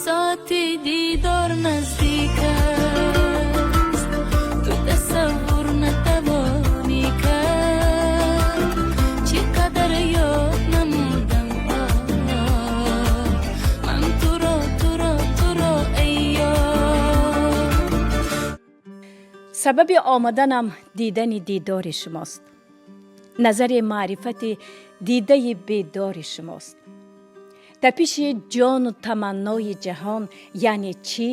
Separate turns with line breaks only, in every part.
Соати дидор наздик аст, ту тасаввур натавонӣ кард, чӣ қадар ёд намудам ман туро, туро, туро, эй ёр.
Сабаби омаданам дидани дидори шумост, назари маърифати дидаи бедори шумост. Тапиши ҷону таманнои ҷаҳон яъне чӣ?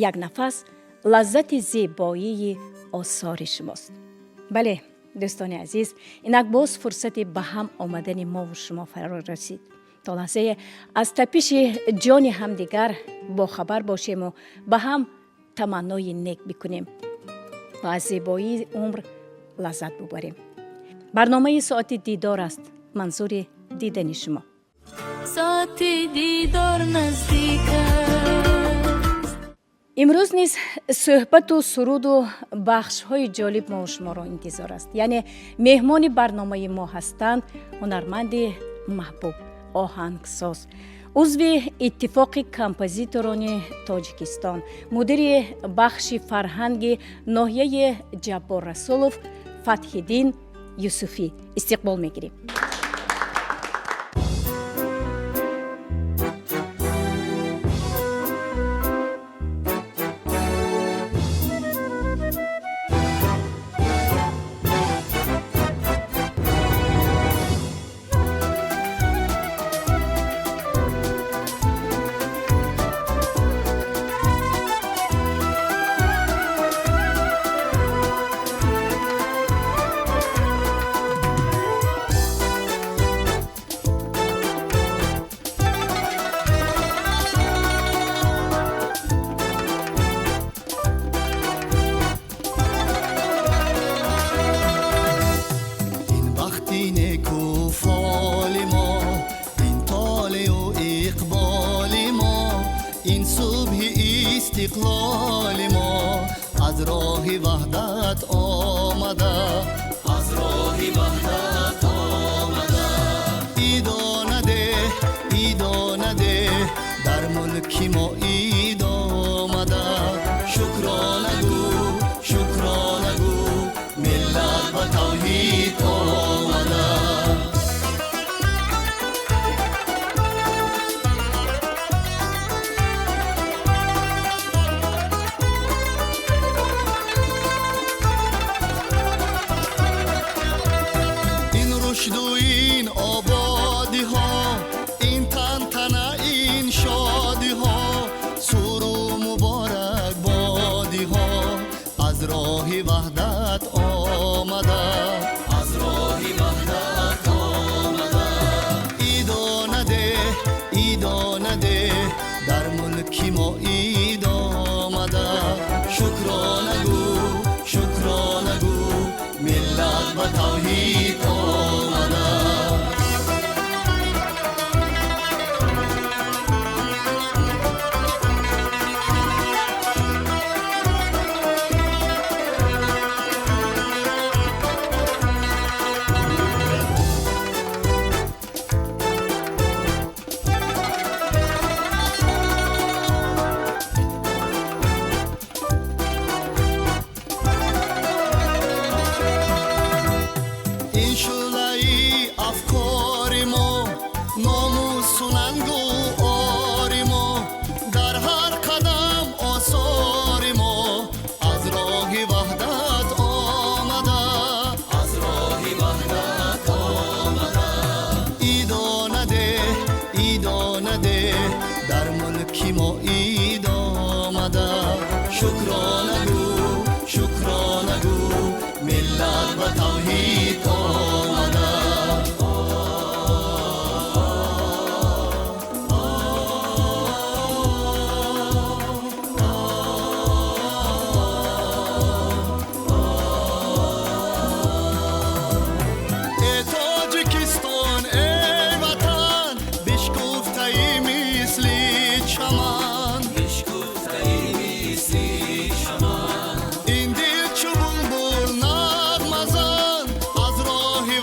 Як нафас лаззати зебоии осори шумост. Бале, дӯстони азиз, инак боз фурсати ба ҳам омадани мову шумо фаро расид, то лаҳзае аз тапиши ҷони ҳамдигар бохабар бошему ба ҳам таманнои нек бикунем ва аз зебоии умр лаззат бубарем. Барномаи соати дидор аст, манзури дидани шумо.
Соати дидор наздик аст.
Имрӯз низ суҳбату суруду бахшҳои ҷолиб мо шуморо интизор аст. Яъне меҳмони барномаи мо ҳастанд ҳунарманди маҳбуб, оҳангсоз, узви Иттифоқи композиторони Тоҷикистон, мудири бахши фарҳанги ноҳияи Ҷаббор Расулов Фатҳиддин Юсуфӣ. Истиқбол мегирем.
Ин бахти неку фоли мо, ин толеу иқболи мо, ин субҳи истиқлоли мо аз роҳи ваҳдат омада, аз роҳи ваҳдат омада. Идонаде, идонаде, дар мулки мо ид омада. Шукрона гӯ, шукрона гӯ, миллат ба тавҳид омада. Ин рушду ин ободиҳо, ин тантана, ин шодиҳо, суру муборакбодиҳо аз роҳи ваҳдат омада, аз роҳи ваҳдат омада. Идонаде, идонаде, дар мулки мо ид омада. Шукрона гӯ, шукрона гӯ, миллат ба тавҳид омада. Ин шӯълаи афкори мо, номусу нангу ори мо, дар ҳар қадам осори мо аз роҳи ваҳдат омада, аз роҳи ваҳдат омада. Идонаде, идонаде, дар мулки мо ид омада. Шукрона гӯ, шукрона гӯ, миллат ба тавҳид омада. Э Тоҷикистон, эй ватан, бишкуфтаи мисли чаман, ин дил чу булбул нағмазан аз роҳи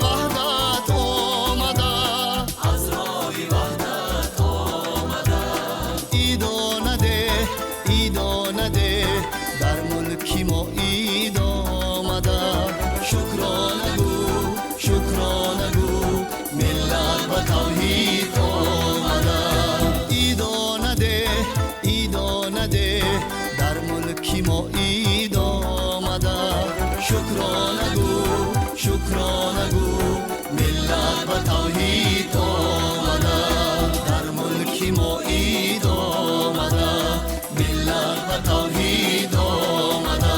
тавҳид омада, миллат ба тавҳид омада.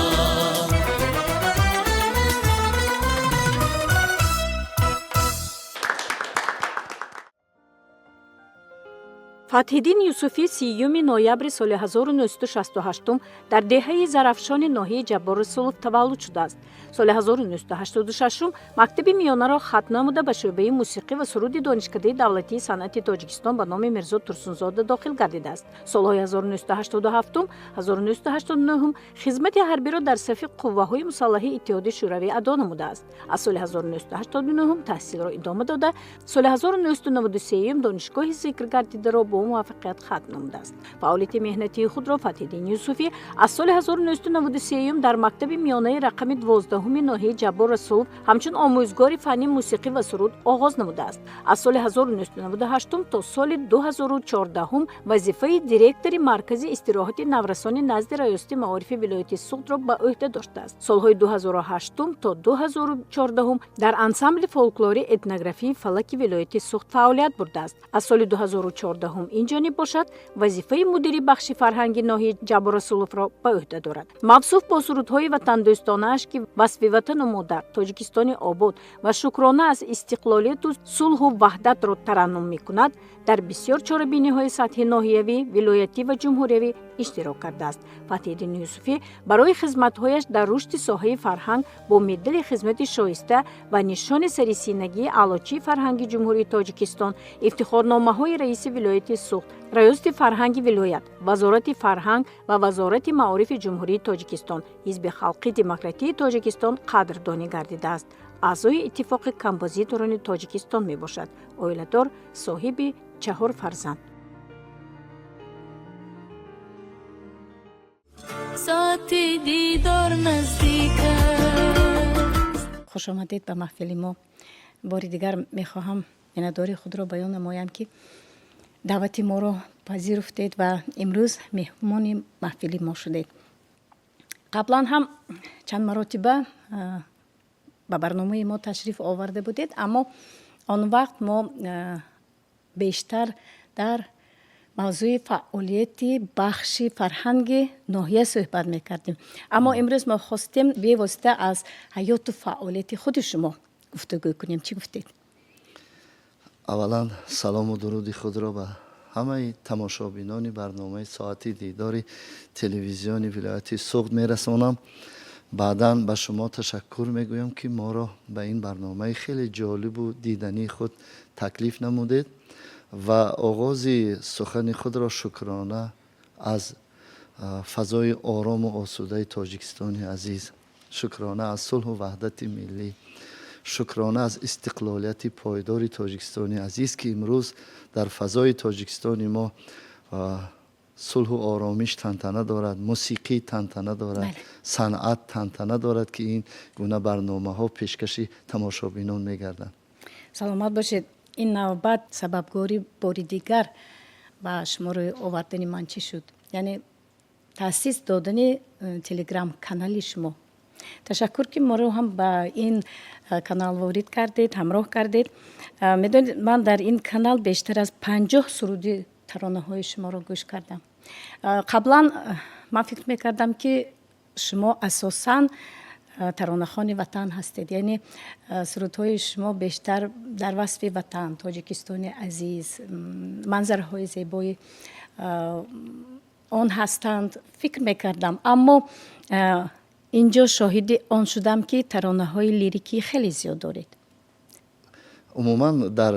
Фатҳиддин Юсуфӣ 30 ноябри соли 1968 дар деҳаи Зарафшони ноҳияи Ҷаббор Расулов таваллуд шудааст. Соли 1986 мактаби миёнаро хатм намуда, ба шӯъбаи мусиқӣ ва суруди Донишкадаи давлатии санъати Тоҷикистон ба номи Мирзо Турсунзода дохил гардидааст. Солҳои 1987, 1989 хизмати ҳарбиро дар сафи қувваҳои мусаллаҳи Иттиҳоди Шӯравӣ адо намудааст. Аз соли 1989 таҳсилро идома дода, соли 1993 донишгоҳи зикр гардидаро бо муваффақият хатм намудааст. Фаъолияти меҳнатии худро Фатҳиддин Юсуфӣ аз соли 1993 дар мактаби миёнаи рақами 12 ноҳияи Ҷаббор Расулов ҳамчун омӯзгори фанни мусиқӣ ва суруд оғоз намудааст. Аз соли 1998 то соли 2014 вазифаи директори Маркази истироҳати наврасони назди Раёсати маорифи вилояти Суғдро ба ӯҳда доштааст. Солҳои 2008 то 2014 дар ансамбли фолклори этнографии фалаки вилояти Суғд фаъолият бурдааст. Аз соли 2014 ин ҷониб бошад, вазифаи мудири бахши фарҳанги ноҳияи Ҷаббор Расуловро ба ӯҳда дорад. Мавсуф бо сурудҳои ватандӯстонааш, ки васфи ватану модар, Тоҷикистони обод ва шукрона аз истиқлолияту сулҳу ваҳдатро тараннум мекунад, дар бисёр чорабиниҳои сатҳи ноҳиявӣ, вилоятӣ ва ҷумҳуриявӣ иштирок кардааст. Фатҳиддин Юсуфӣ барои хизматҳояш дар рушди соҳаи фарҳанг бо медали хизмати шоиста ва нишони сарисинагии Аълочии фарҳанги Ҷумҳурии Тоҷикистон, ифтихорномаҳои раиси вилояти Суғд, Раёсати фарҳанги вилоят, Вазорати фарҳанг ва Вазорати маорифи Ҷумҳурии Тоҷикистон, Ҳизби халқи демократии Тоҷикистон қадрдонӣ гардидааст. Аъзои Иттифоқи композиторони Тоҷикистон мебошад. Оиладор, соҳиби 4 фарзанд.
Соати дидор наздик аст.
Хуш омадед ба маҳфили мо. Бори дигар мехоҳам миннатдории худро баён намоям, ки даъвати моро пазируфтед ва имрӯз меҳмони маҳфили мо шудед. Қаблан ҳам чанд маротиба ба барномаи мо ташриф оварда будед, аммо он вақт мо бештар дар мавзӯи фаъолияти бахши фарҳанги ноҳия суҳбат мекардем. Аммо имрӯз мо хостем бевосита аз ҳаёту фаъолияти худи шумо гуфтугӯ кунем. Чӣ гуфтед?
Аввалан салому дуруди худро ба ҳамаи тамошобинони барномаи соати дидори телевизиони вилояти Суғд мерасонам. Баъдан ба шумо ташаккур мегӯям, ки моро ба ин барномаи хеле ҷолибу дидании худ таклиф намудед ва оғози сухани худро шукрона аз фазои орому осудаи Тоҷикистони азиз, шукрона аз сулҳу ваҳдати миллӣ, шукрона аз истиқлолияти пойдори Тоҷикистони азиз, ки имрӯз дар фазои Тоҷикистони мо сулҳу оромиш тантана дорад, мусиқӣ тантана дорад, санъат тантана дорад, ки ин гуна барномаҳо пешкаши тамошобинон мегарданд.
Саломат бошед. Ин навбат сабабгори бори дигар ба шуморо овардани ман чӣ шуд? Яъне таъсис додани телеграм канали шумо. Ташаккур, ки моро ҳам ба ин канал ворид кардед, ҳамроҳ кардед. Медонед, ман дар ин канал бештар аз 50 суруди таронаҳои шуморо гӯш кардам. Қаблан ман фикр мекардам, ки шумо асосан таронахони ватан ҳастед, яъне сурудҳои шумо бештар дар васфи ватан, Тоҷикистони азиз, манзараҳои зебои он ҳастанд, фикр мекардам. Аммо инҷо шоҳиди он шудам, ки таронаҳои лирикӣ хеле зиёд доред.
Умуман дар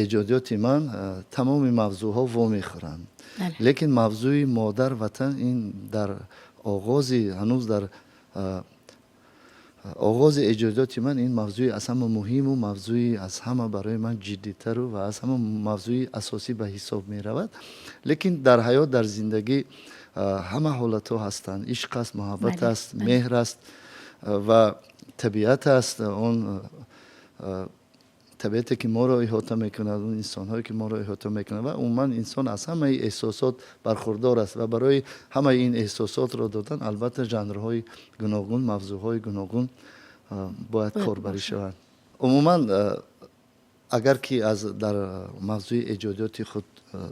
эҷодиёти ман тамоми мавзӯъҳо вомехӯранд, лекин мавзӯи модар ватан ин дар оғози, ҳанӯз дар оғози эҷодиёти ман ин мавзӯи аз ҳама муҳиму мавзӯи аз ҳама барои ман ҷиддитару ва аз ҳама мавзӯи асосӣ ба ҳисоб меравад. Лекин дар ҳаёт, дар зиндагӣ ҳама ҳолатҳо ҳастанд: ишқ аст, муҳаббат аст, меҳр аст ва табиат аст, он табиате, ки моро иҳота мекунад, он инсонҳое, ки моро иҳота мекунад. Ва умуман инсон аз ҳамаи эҳсосот бархурдор аст ва барои ҳамаи ин эҳсосотро додан, албатта, жанрҳои гуногун, мавзӯъҳои гуногун бояд корбарӣ шаванд. Умуман, агар ки аз дар мавзӯи эҷодиёти худ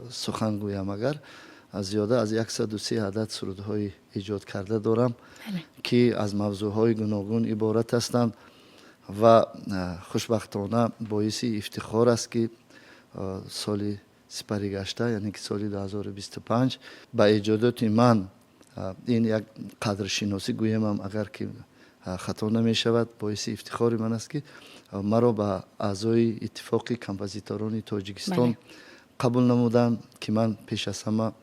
сухан гӯям, агар зиёда аз 103 адад сурудҳои эҷод карда дорам, ки аз мавзӯъҳои гуногун иборат ҳастанд ва хушбахтона боиси ифтихор аст, ки соли сипаригашта, яъне ки соли 2025, ба эҷодоти ман ин як қадршиносӣ гӯямам, агар ки хато намешавад, боиси ифтихори ман аст, ки маро ба аъзои Иттифоқи композиторони Тоҷикистон қабул намуданд, ки ман пеш аз ҳама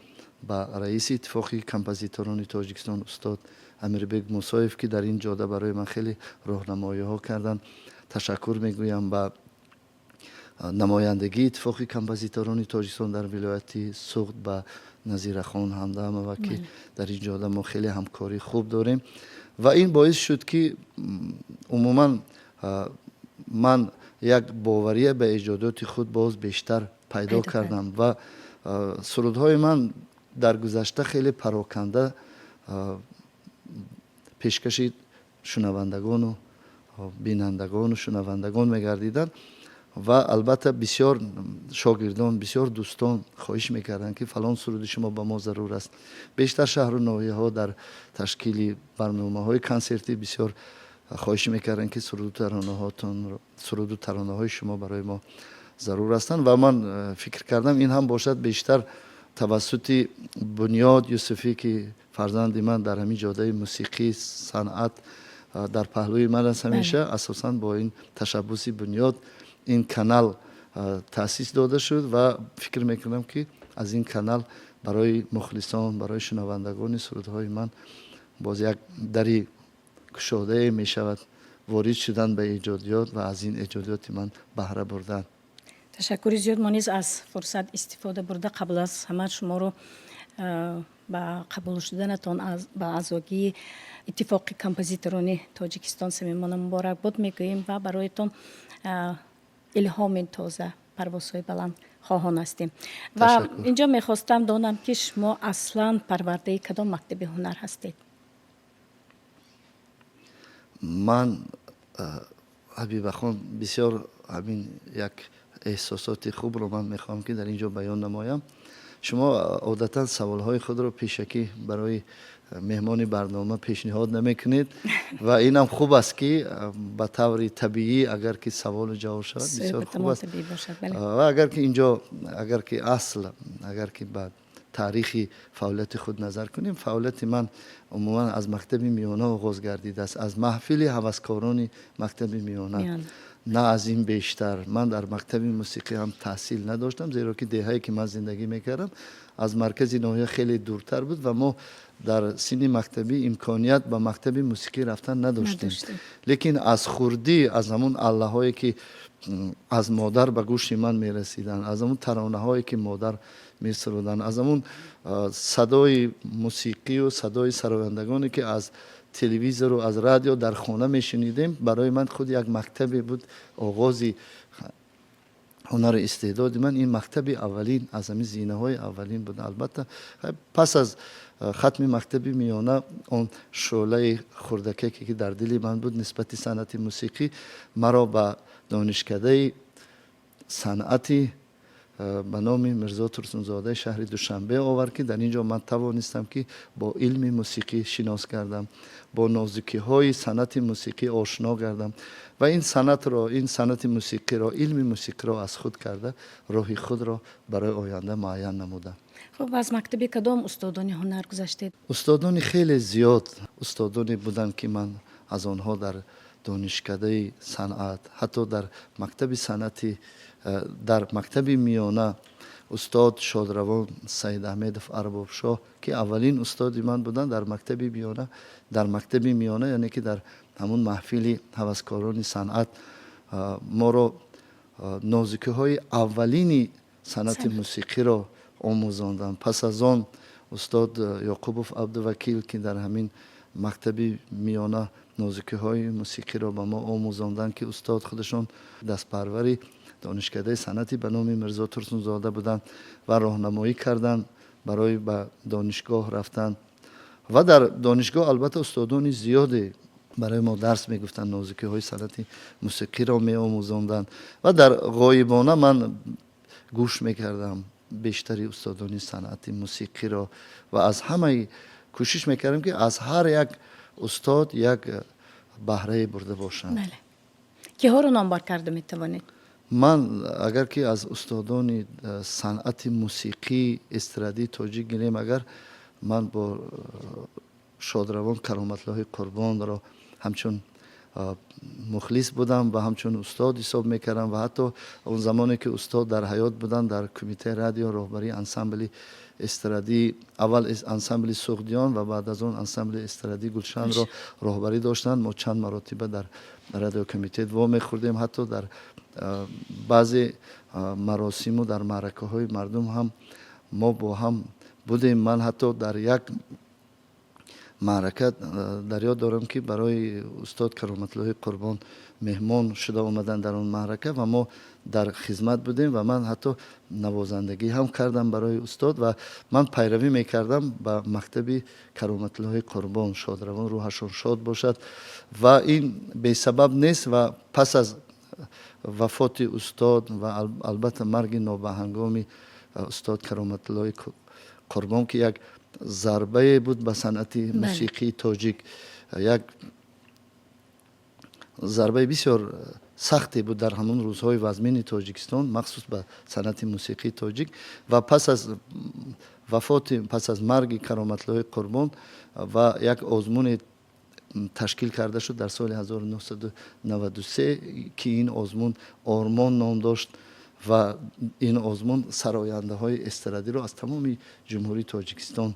ба раиси Иттифоқи композиторони Тоҷикистон устод Амирбек Мусоев, ки дар ин ҷода барои ман хеле роҳнамоиҳо карданд, ташаккур мегӯям, ба намояндагии Иттифоқи композиторони Тоҷикистон дар вилояти Суғд, ба Назирахон Ҳамдамова, ки дар ин ҷода мо хеле ҳамкории хуб дорем. Ва ин боис шуд, ки умуман ман як бовария ба эҷодоти худ боз бештар пайдо кардам ва сурудҳои ман дар гузашта хеле пароканда пешкаши шунавандагону бинандагону шунавандагон мегардиданд. Ва албатта бисёр шогирдон, бисёр дӯстон хоҳиш мекарданд, ки фалон суруди шумо ба мо зарур аст. Бештар шаҳру ноҳияҳо дар ташкили барномаҳои консертӣ бисёр хоҳиш мекарданд, ки суруду таронаҳои шумо барои мо зарур ҳастанд. Ва ман фикр кардам, ин ҳам бошад бештар тавассути Бунёд Юсуфӣ, ки фарзанди ман дар ҳамин ҷодаи мусиқӣ, санъат дар паҳлӯи ман аст ҳамеша. Асосан бо ин ташаббуси Бунёд ин канал таъсис дода шуд ва фикр мекунам, ки аз ин канал барои мухлисон, барои шунавандагони сурудҳои ман боз як дари кушодае мешавад ворид шудан ба эҷодиёт ва аз ин эҷодиёти ман баҳра бурдан.
Ташаккури зиёд. Мо низ аз фурсат истифода бурда, қабл аз ҳама шуморо ба қабул шуданатон ба аъзогии Иттифоқи композиторони Тоҷикистон самимона муборакбод мегӯем ва бароятон илҳоми тоза, парвозҳои баланд хоҳон ҳастем. Ва инҷо мехостам донам, ки шумо аслан парвардаи кадом мактаби ҳунар ҳастед?
Ман, Ҳабибахон, бисёр ҳамин як эҳсосоти хубро ман мехоҳам, ки дар ин ҷо баён намоям. Шумо одатан саволҳои худро пешакӣ барои меҳмони барнома пешниҳод намекунед ва инам хуб аст, ки ба таври табиӣ агар ки саволу ҷавоб шавад, бисёр хуб аст. Ва агар ки инҷо, агар ки асл, агар ки ба таърихи фаъолияти худ назар кунем, фаъолияти ман умуман аз мактаби миёна оғоз гардидааст, аз маҳфили ҳаваскорони мактаби миёна, на аз ин бештар. Ман дар мактаби мусиқӣ ҳам таҳсил надоштам, зеро ки деҳае, ки ман зиндагӣ мекардам, аз маркази ноҳия хеле дуртар буд ва мо дар синни мактабӣ имконият ба мактаби мусиқӣ рафтан надоштем. Лекин аз хурдӣ, аз ҳамун аллаҳое, ки аз модар ба гӯши ман мерасиданд, аз ҳамун таронаҳое, ки модар месуруданд, аз ҳамун садои мусиқию садои сарояндагоне, ки аз телевизору аз радио дар хона мешунидем, барои ман худ як мактабе буд. Оғози ҳунару истеъдоди ман ин мактаби аввалин, аз ҳамин зинаҳои аввалин буд. Албатта, пас аз хатми мактаби миёна он шӯълаи хурдакаке, ки дар дили ман буд нисбати санъати мусиқӣ, маро ба донишкадаи санъати ба номи Мирзо Турсунзодаи шаҳри Душанбе овард, ки дар ин ҷо ман тавонистам, ки бо илми мусиқӣ шинос гардам, бо нозукиҳои санъати мусиқӣ ошно гардам ва ин санъатро, ин санъати мусиқиро, илми мусиқиро аз худ карда, роҳи худро барои оянда муайян намудам.
Хуб, аз мактаби кадом устодони ҳунар гузаштед?
Устодони хеле зиёд, устодоне буданд, ки ман аз онҳо дар донишкадаи санъат, ҳатто дар мактаби санъати, дар мактаби миёна устод шодравон Саидаҳмедов Арбобшоҳ, ки аввалин устоди ман буданд дар мактаби миёна, дар мактаби миёна, яъне ки дар ҳамун маҳфили ҳаваскорони санъат моро нозукиҳои аввалини санъати мусиқиро омӯзонданд. Пас аз он устод Ёқубов Абдувакил, ки дар ҳамин мактаби миёна нозукиҳои мусиқиро ба мо омӯзонданд, ки устод худашон дастпарвари донишкадаи санъати ба номи Мирзо Турсунзода буданд ва роҳнамоӣ карданд барои ба донишгоҳ рафтан. Ва дар донишгоҳ албатта устодони зиёде барои мо дарс мегуфтанд, нозукиҳои санъати мусиқиро меомӯзонданд ва дар ғоибона ман гӯш мекардам. Бештари устодони санъати мусиқиро ва аз ҳамаи кӯшиш мекардам, ки аз ҳар як устод як баҳрае бурда бошам.
Бале, киҳоро номбар карда метавонед?
Ман агар ки аз устодони санъати мусиқии эстрадии тоҷик гирем, агар ман бо шодравон Кароматллоҳи Қурбонро ҳамчун мухлис будам ва ҳамчун устод ҳисоб мекардам. Ва ҳатто он замоне ки устод дар ҳаёт буданд, дар Кумитаи радио роҳбарии ансамбли эстрадии, аввал ансамбли Суғдиён ва баъд аз он ансамбли эстрадии Гулшанро роҳбарӣ доштанд, мо чанд маротиба дар радиокомитет вомехӯрдем. Ҳатто дар баъзе маросиму дар маъракаҳои мардум ҳам мо бо ҳам будем. Ман ҳатто дар як маърака дар ёд дорам, ки барои устод Кароматллоҳи Қурбон меҳмон шуда омаданд дар он маърака ва мо дар хизмат будем ва ман ҳатто навозандагӣ ҳам кардам барои устод. Ва ман пайравӣ мекардам ба мактаби Кароматллоҳи Қурбон, шодравон рӯҳашон шод бошад. Ва ин бесабаб нест. Ва пас аз вафоти устод ва албатта марги нобаҳангоми устод Кароматллоҳи Қурбон, ки як зарбае буд ба санъати мусиқии тоҷик, як зарбаи бисёр сахте буд дар ҳамон рӯзҳои вазмини Тоҷикистон, махсус ба санъати мусиқии тоҷик. Ва пас аз вафоти, пас аз марги Кароматллоҳи Қурбон ва як озмуне ташкил карда шуд дар соли 1993, ки ин озмун Ормон ном дошт. Ва ин озмун сарояндаҳои эстрадиро аз тамоми Ҷумҳурии Тоҷикистон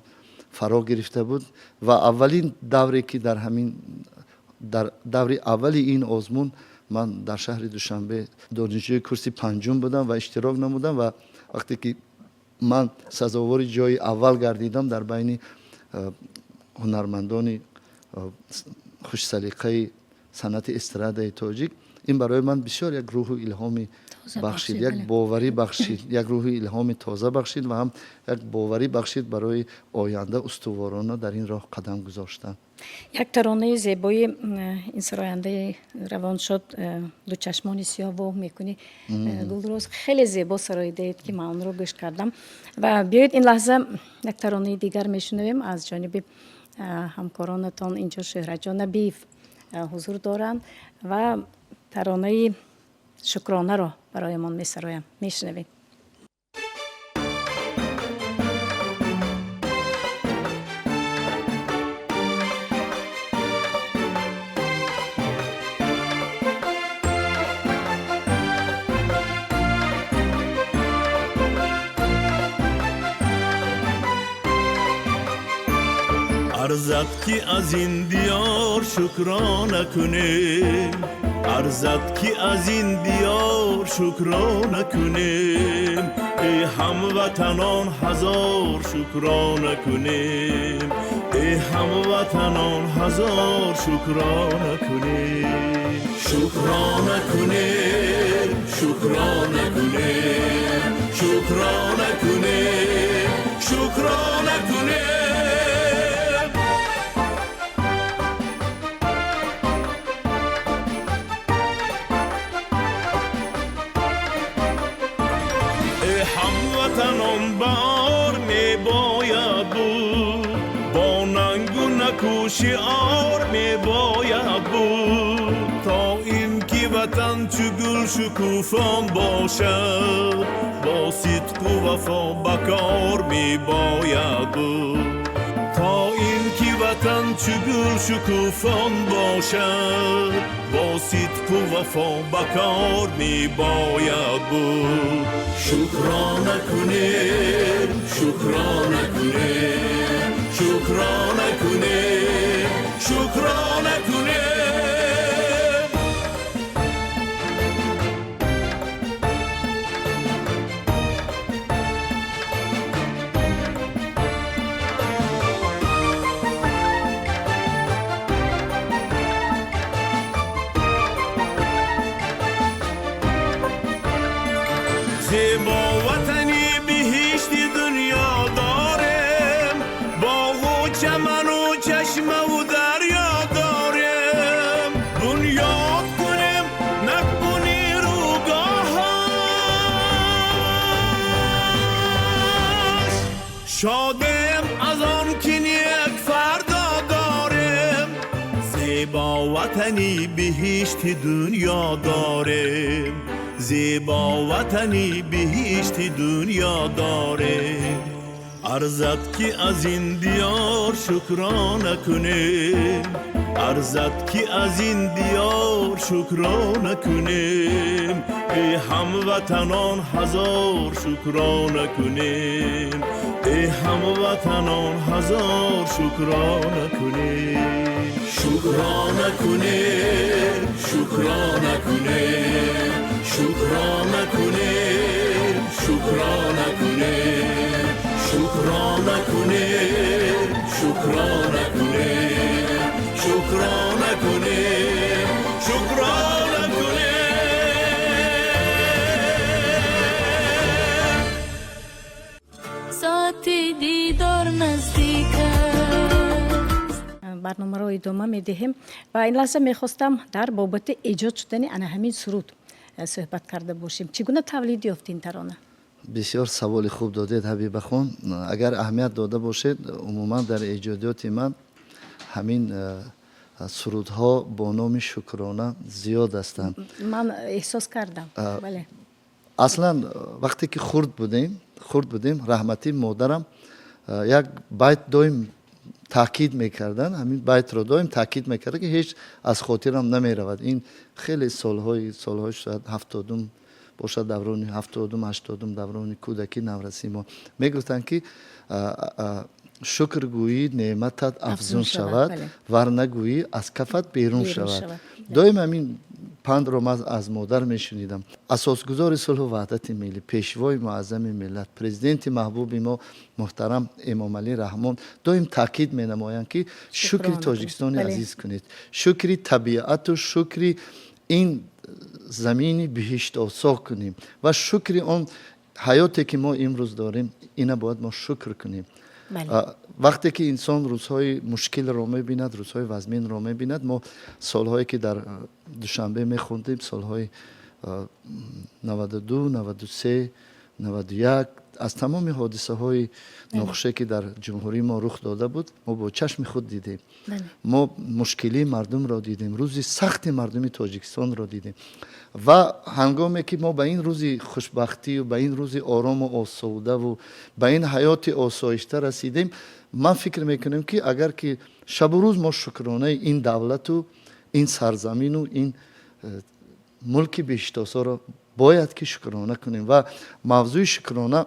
фаро гирифта буд. Ва аввалин давре ки дар ҳамин, дар даври аввали ин озмун ман дар шаҳри Душанбе донишҷӯи курси панҷум будам ва иштирок намудам. Ва вақте ки ман сазовори ҷои аввал гардидам дар байни ҳунармандони хушсалиқаи санъати эстрадаи тоҷик, ин барои ман бисёр як рӯҳу илҳоми бахшид, як боварӣ бахшид, як рӯҳи илҳоми тоза бахшид ва ҳам як боварӣ бахшид барои оянда устуворона дар ин роҳ қадам гузоштан.
Як таронаи зебои ин сарояндаи равоншод, «Дучашмони сиёҳ воҳ мекунӣ гулрӯз», хеле зебо сароидаед, ки ман онро гӯш кардам. Ва биёед, ин лаҳза як таронаи дигар мешунавем аз ҷониби ҳамкоронатон. Инҷо Шӯҳратҷон Набиев ҳузур доранд ва таронаи «Шукронаро» бароямон месароям. Мешунавем.
Арзад ки аз ин диёр шукрона кунем, арзад ки аз ин диёр шукрона кунем. Эй ҳамватанон, ҳазор шукрона кунем, эй ҳамватанон, ҳазор шукрона кунем. Шукрона кунем, шукрона кунем, шукрона кунем, шукрона кунем. Ҳамватанон, бор мебояд буд, бо нангу накӯшиор мебояд буд, то ин ки ватан чу гул шукуфон бошад, бо сидқу вафо ба кор мебояд буд. То ин ки ватан чу гул шукуфон бошад, бо сидқу вафо ба кор мебояд буд. Шукрона кунем, шукрона кунем, шукрона кунем, шукрона кунем. Зебо ватани биҳишти дунё дорем, боғу чаман. Шодем аз он ки нек фардо дорем, зебо ватани биҳишти дунё дорем, зебо ватани биҳишти дунё дорем. Арзад ки аз ин диёр шукрона кунем, арзад ки аз ин диёр шукрона кунем, эй ҳамватанон, ҳазор шукрона кунем, эй ҳамватанон, ҳазор шукрона кунем. Шукрона кунем, шукрона кунем, шукрона кунем, шукрона кунем, шукрона кунем, шукрона кунем, шукрона кунем, шукрона кунем.
Соати дидор наздик аст.
Барномаро идома медиҳем ва ин лаҳза мехостам дар бобати эҷод шудани ана ҳамин суруд суҳбат карда бошем. Чӣ гуна тавлид ёфт ин тарона?
Бисёр саволи хуб додед, Ҳабибахон. Агар аҳамият дода бошед, умуман дар эҷодиёти ман ҳамин сурудҳо бо номи шукрона зиёд ҳастанд.
Ман эҳсос кардам, бале.
Аслан вақте ки хурд будем, раҳматӣ модарам як байт доим таъкид мекарданд. Ҳамин байтро доим таъкид мекард, ки ҳеҷ аз хотирам намеравад. Ин хеле солҳои шояд 70-ум бошад, даврони 70-ум, 80-ум, даврони кӯдакӣ, наврасӣ мо мегуфтанд, ки шукр гӯӣ, неъматат афзун шавад, вар нагӯӣ, аз кафат берун шавад. Доим ҳамин пандро ман аз модар мешунидам. Асосгузори сулҳу ваҳдати миллӣ, пешвои муаззами миллат, президенти маҳбуби мо муҳтарам Эмомалӣ Раҳмон доим таъкид менамоянд, ки шукри Тоҷикистони азиз кунед, шукри табиату шукри ин замини биҳиштосо кунем ва шукри он ҳаёте, ки мо имрӯз дорем, ина бояд мо шукр кунем. Вақте ки инсон рӯзҳои мушкилро мебинад, рӯзҳои вазминро мебинад, мо солҳое ки дар Душанбе мехондем, солҳои 92, 93, 91, аз тамоми ҳодисаҳои нохуше, ки дар ҷумҳурии мо рух дода буд, мо бо чашми худ дидем. Мо мушкилии мардумро дидем, рӯзи сахти мардуми Тоҷикистонро дидем. Ва ҳангоме ки мо ба ин рӯзи хушбахтию ба ин рӯзи орому осудаву ба ин ҳаёти осоишта расидем, ман фикр мекунем, ки агар ки шабу рӯз мо шукронаи ин давлату ин сарзамину ин мулки биҳиштосоро бояд ки шукрона кунем. Ва мавзӯи шукрона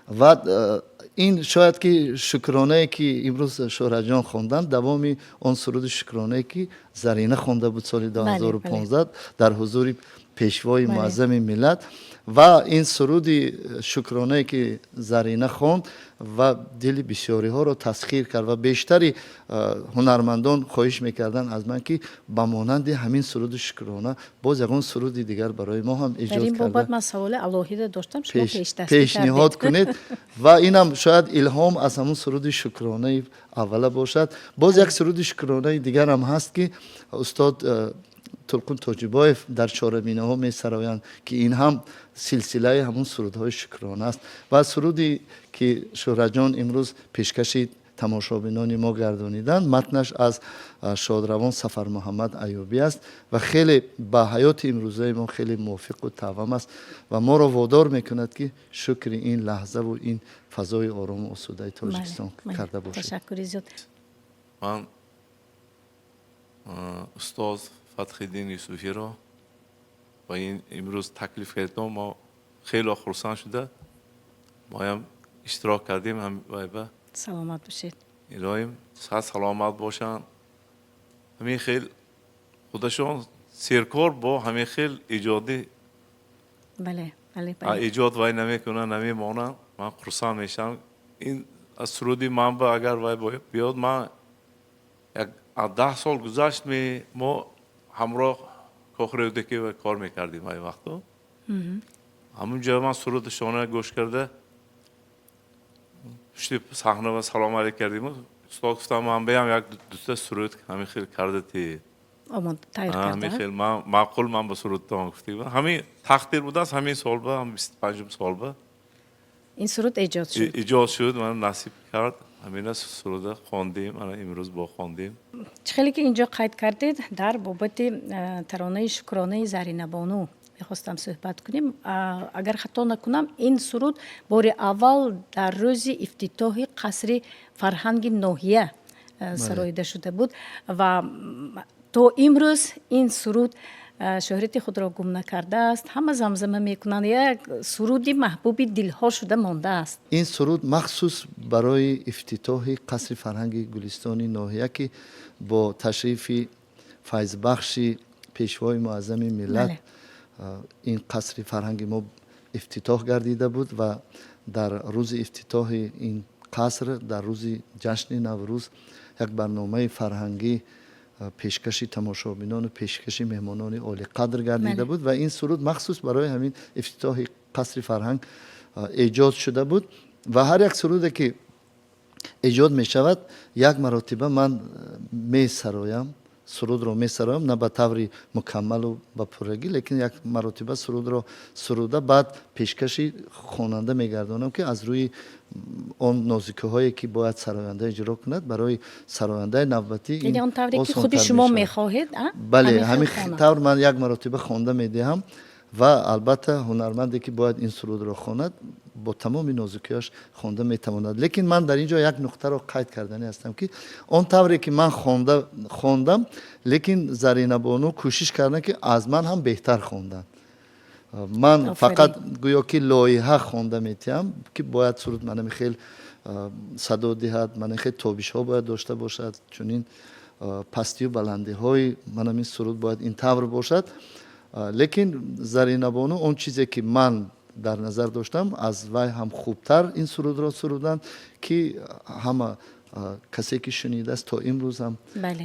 ва ин шояд ки шукронае, ки имрӯз Шӯҳратҷон хонданд, давоми он суруди шукронае, ки Зарина хонда буд соли 2015 дар ҳузури пешвои муаззами миллат. Ва ин суруди шукронае, ки Зарина хонд ва дили бисёриҳоро тасхир кард, ва бештари ҳунармандон хоҳиш мекарданд аз ман, ки ба монанди ҳамин суруди шукрона боз ягон суруди дигар барои мо ҳам
Дар
эҷод
ин бобат
карда
ман саволи алоҳида доштам, шумо пешдастӣ
пешниҳод
кардед.
кунед. Ва инам шояд илҳом аз ҳамун суруди шукронаи аввала бошад. Боз як суруди шукронаи дигарам ҳаст, ки устод Тулқун Тоҷибоев дар чорабинаҳо месароянд, ки ин ҳам силсилаи ҳамун сурудҳои шукрона аст. Ва суруде, ки Шӯҳратҷон имрӯз пешкаши тамошобинони мо гардониданд, матнаш аз шодравон Сафармуҳаммад Аюбӣ аст ва хеле ба ҳаёти имрӯзаи мо хеле мувофиқу тавам аст ва моро водор мекунад, ки шукри ин лаҳзаву ин фазои орому осудаи Тоҷикистон карда бошем.
Ташаккури зиёд.
Ман устоз Фатҳиддин Юсуфиро ба ин имрӯз таклиф кардем, мо хеле хурсанд шуда, моям иштирок кардем ҳам вайба.
Саломат бошед.
Илоҳим, сад саломат бошанд. Ҳамин хел худашон серкор бо ҳамин хел эҷодӣ
бале бале бале
эҷод вай намекунанд, намемонанд. Ман хурсанд мешавам. Ин аз суруди манба агар вай биёд, ман як 10 сол гузашт, мо ҳамроҳ Кохи Рӯдакӣ кор мекардем вай вақто. Ҳамун ҷо ман сурудашона гӯш карда, пушти саҳна ва салом алейк кардем. Устод, гуфтам, ман биям як дута суруд ҳамин хел карда ти.
Омод тайёр
ҳамин
карда.
Хел ман маъқул, ман ба сурудтон гуфтем. Ҳамин тақдир будааст, ҳамин сол ба 25-ум сол ба.
Ин суруд эҷод шуд.
Эҷод шуд, ман насиб кард. Ҳамина суруда хондем, ана имрӯз бо хондем.
Чӣ хеле ки инҷо қайд кардед, дар бобати таронаи шукронаи Заринабону мехостам суҳбат кунем. Агар хато накунам, ин суруд бори аввал дар рӯзи ифтитоҳи қасри фарҳанги ноҳия сароида шуда буд ва то имрӯз ин суруд шӯҳрати худро гум накардааст, ҳама замзама мекунанд, як суруди маҳбуби дилҳо шуда мондааст.
Ин суруд махсус барои ифтитоҳи қасри фарҳанги Гулистони ноҳия, ки бо ташрифи файзбахши пешвои муаззами миллат ин қасри фарҳанги мо ифтитоҳ гардида буд ва дар рӯзи ифтитоҳи ин қаср, дар рӯзи ҷашни Наврӯз, як барномаи фарҳангӣ пешкаши тамошобинону пешкаши меҳмонони олиқадр гардида буд ва ин суруд махсус барои ҳамин ифтитоҳи қасри фарҳанг эҷод шуда буд. Ва ҳар як суруде ки эҷод мешавад, як маротиба ман месароям, сурудро месароям, на ба таври мукаммалу ба пуррагӣ, лекин як маротиба сурудро суруда, баъд пешкаши хонанда мегардонам, ки аз рӯи он нозикиҳое ки бояд сароянда иҷро кунад, барои сарояндаи навбатӣ.
Яъне он тавре ки худи шумо мехоҳед?
Бале, ҳамин тавр ман як маротиба хонда медиҳам ва албатта ҳунарманде ки бояд ин сурудро хонад, бо тамоми нозукиҳояш хонда метавонад. Лекин ман дар ин ҷо як нуқтаро қайд карданӣ ҳастам, ки он тавре ки ман хондам, лекин Заринабону кӯшиш карданд, ки аз ман ҳам беҳтар хонданд. Ман фақат гӯё ки лоиҳа хонда метиҳам, ки бояд суруд манами хел садо диҳад, мана хел тобишҳо бояд дошта бошад, чунин пастию баландиҳои манами суруд бояд ин тавр бошад. Лекин Заринабону он чизе ки ман дар назар доштам, аз вай ҳам хубтар ин сурудро суруданд, ки ҳама касе ки шунидааст, то имрӯз ҳам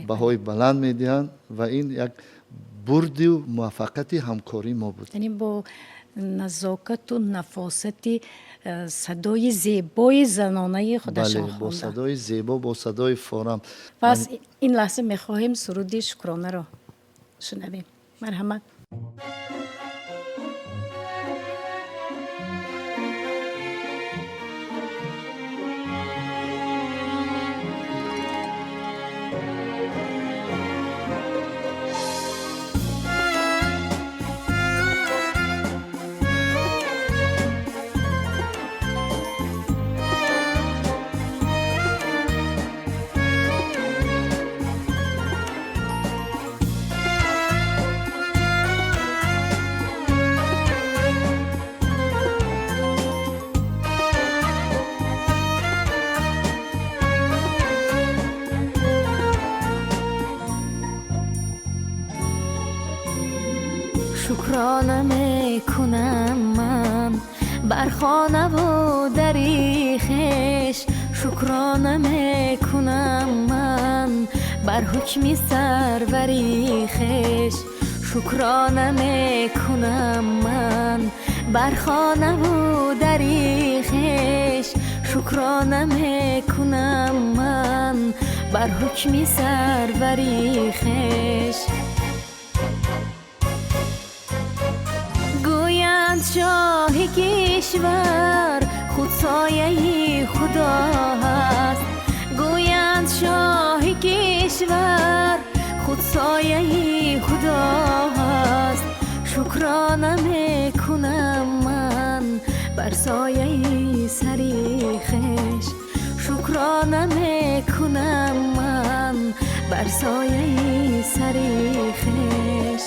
баҳои баланд медиҳанд ва ин як бурдию муваффақияти ҳамкории мо буд.
Яъне бо назокату нафосати садои зебои занонаи худашон
хонданд. Бо садои зебо, бо садои форам.
Пас ин лаҳза мехоҳем суруди шукронаро шунавем. Марҳамат.
Шукрона мекунам ман бар хонаву дари хеш, шукрона мекунам ман бар ҳукми сарвари хеш, шукрона мекунам ман бар хонаву дари хеш, шукрона мекунам ман бар ҳукми сарвари хеш. Гӯянд шоҳи кишвар худ сояи худо ҳаст, гӯянд шоҳи кишвар худ сояи худо ҳаст. Шукрона мекунам ман бар сояи сари хеш, шукрона мекунам ман бар сояи сари хеш.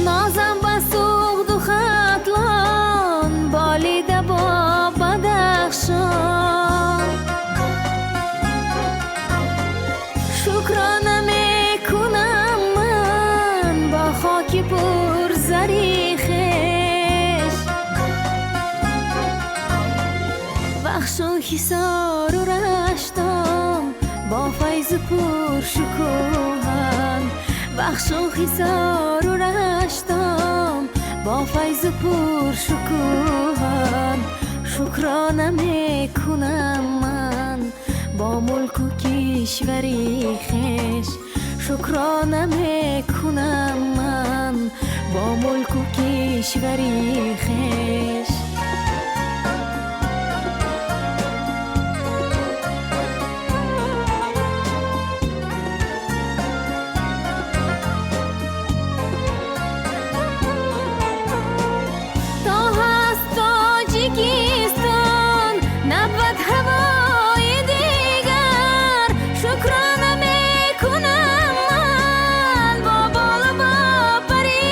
Нозам ба Суғду Хатлон, болида бо Бадахшон, шукрона мекунам ман бо хоки пурзари хеш. Вахшу Ҳисору Раштон файзу пуршукӯҳанд. Вахшу Ҳисору Раштон бо файзу пуршукӯҳанд. Шукрона мекунам ман бо мулку кишвари хеш. Шукрона мекунам ман бо мулку кишвари хеш. То ҳаст Тоҷикистон, набвад ҳавои дигар. Шукрона мекунам ман бо болу бо пари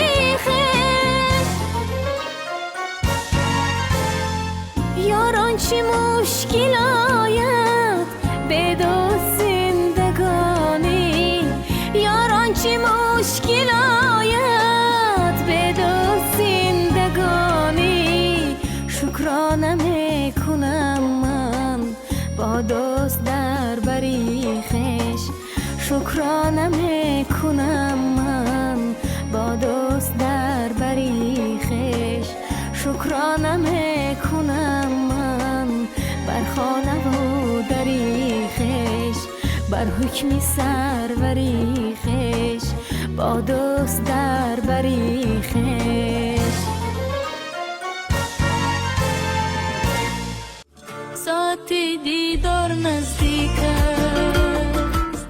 хеш. Ёрон, чӣ мушкил ояд бе дӯст зиндагонӣ? Ёрон, чӣ мушкил ояд бе дӯст зиндагонӣ? Шукрона мекунам ман бо дӯст дар бари хеш. Шукрона мекунам ман бо дӯст дар бари хеш. Шукрона мекунам ман бар хонаву дари хеш, бар ҳукми сарвари хеш, бо дӯст дар бари хеш.
Соати дидор наздик аст.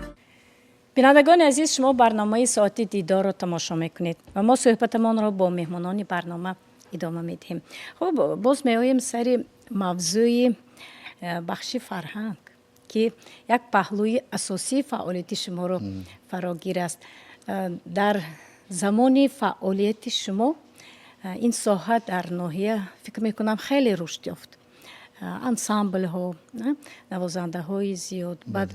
Бинандагони азиз, шумо барномаи Соати дидорро тамошо мекунед ва мо суҳбатамонро бо меҳмонони барнома идома медиҳем. Хуб, боз меоем сари мавзӯи бахши фарҳанг, ки як паҳлӯи асосии фаъолияти шуморо фарогир аст. Дар замони фаъолияти шумо ин соҳа дар ноҳия, фикр мекунам, хеле рушд ёфт. Ансамблҳо, навозандаҳои зиёд, баъд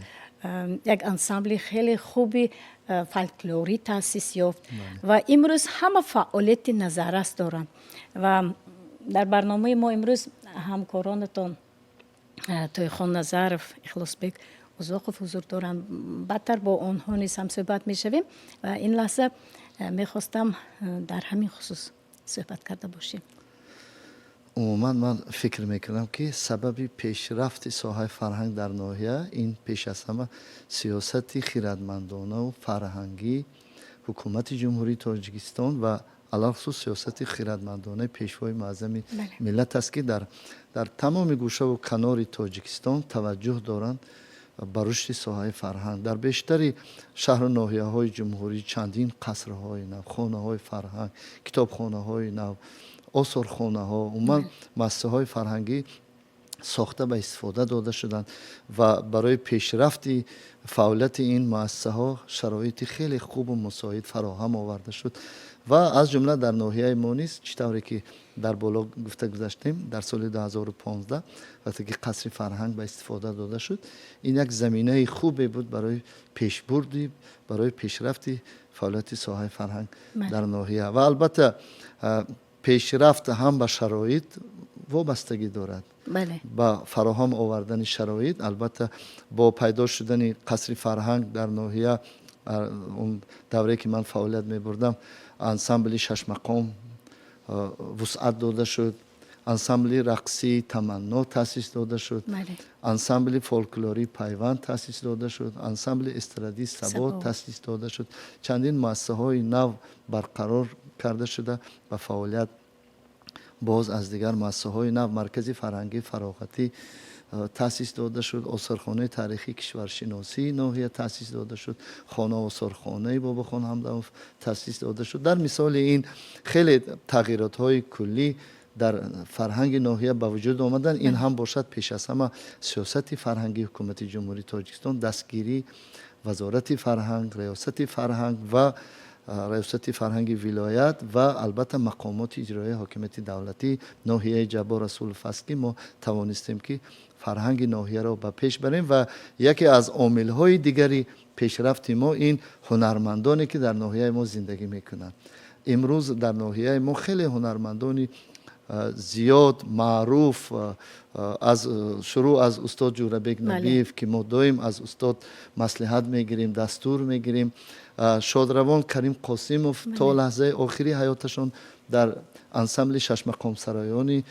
як ансамбли хеле хуби фольклорӣ таъсис ёфт ва имрӯз ҳама фаъолияти назаррас доранд. Ва дар барномаи мо имрӯз ҳамкоронатон Тойхон Назаров, Ихлосбек Узоқов ҳузур доранд. Баъдтар бо онҳо низ ҳамсӯҳбат мешавем ва ин лаҳза мехостам дар ҳамин хусус суҳбат карда бошем.
Умуман, ман фикр мекунам, ки сабаби пешрафти соҳаи фарҳанг дар ноҳия ин пеш аз ҳама сиёсати хирадмандонаву фарҳангии Ҳукумати Ҷумҳурии Тоҷикистон ва алалхусус сиёсати хирадмандонаи Пешвои Муаззами миллат аст, ки дар тамоми гӯшаву канори Тоҷикистон таваҷҷӯҳ доранд ба рушди соҳаи фарҳанг. Дар бештари шаҳру ноҳияҳои ҷумҳурӣ чандин қасрҳои нав, хонаҳои фарҳанг, китобхонаҳои нав, осорхонаҳо, умуман муассисаҳои фарҳангӣ сохта ба истифода дода шуданд ва барои пешрафти фаъолияти ин муассисаҳо шароити хеле хубу мусоид фароҳам оварда шуд. Ва аз ҷумла дар ноҳияи мо низ, чӣ тавре ки дар боло гуфта гузаштем, дар соли 2015 вақте ки қасри фарҳанг ба истифода дода шуд, ин як заминаи хубе буд барои пешбурди, барои пешрафти фаъолияти соҳаи фарҳанг дар ноҳия. Ва албатта, пешрафт ҳам ба шароит вобастагӣ дорад, ба фароҳам овардани шароит. Албатта, бо пайдо шудани қасри фарҳанг дар ноҳия, он даврае ки ман фаъолият мебурдам, ансамбли шашмақом вусъат дода шуд, ансамбли рақсии Таманно таъсис дода шуд, ансамбли фолклории Пайванд таъсис дода шуд, ансамбли эстрадии Сабо таъсис дода шуд. Чандин муассисаҳои нав барқарор карда шуда ба фаъолият. Боз аз дигар муассисаҳои нав маркази фарҳангии фароғатӣ таъсис дода шуд, осорхонаи таърихии кишваршиносии ноҳия таъсис дода шуд, хона осорхонаи Бобохон Ҳамдамов таъсис дода шуд. Дар мисоли ин хеле тағйиротҳои куллӣ дар фарҳанги ноҳия ба вуҷуд омаданд. Ин ҳам бошад пеш аз ҳама сиёсати фарҳангии Ҳукумати Ҷумҳурии Тоҷикистон, дастгирии Вазорати фарҳанг, Раёсати фарҳанг ва Раёсати фарҳанги вилоят ва албатта мақомоти иҷроияи ҳокимияти давлатӣ ноҳияи Ҷаббор Расулов аст, ки мо тавонистем, ки фарҳанги ноҳияро ба пеш барем. Ва яке аз омилҳои дигари пешрафти мо ин ҳунармандоне, ки дар ноҳияи мо зиндагӣ мекунанд. Имрӯз дар ноҳияи мо хеле ҳунармандони зиёд маъруф, аз шурӯъ аз устод Ҷӯрабек Набиев, ки мо доим аз устод маслиҳат мегирем, дастур мегирем, шодравон Карим Қосимов то лаҳзаи охири ҳаёташон дар ансамбли шашмақомсароёни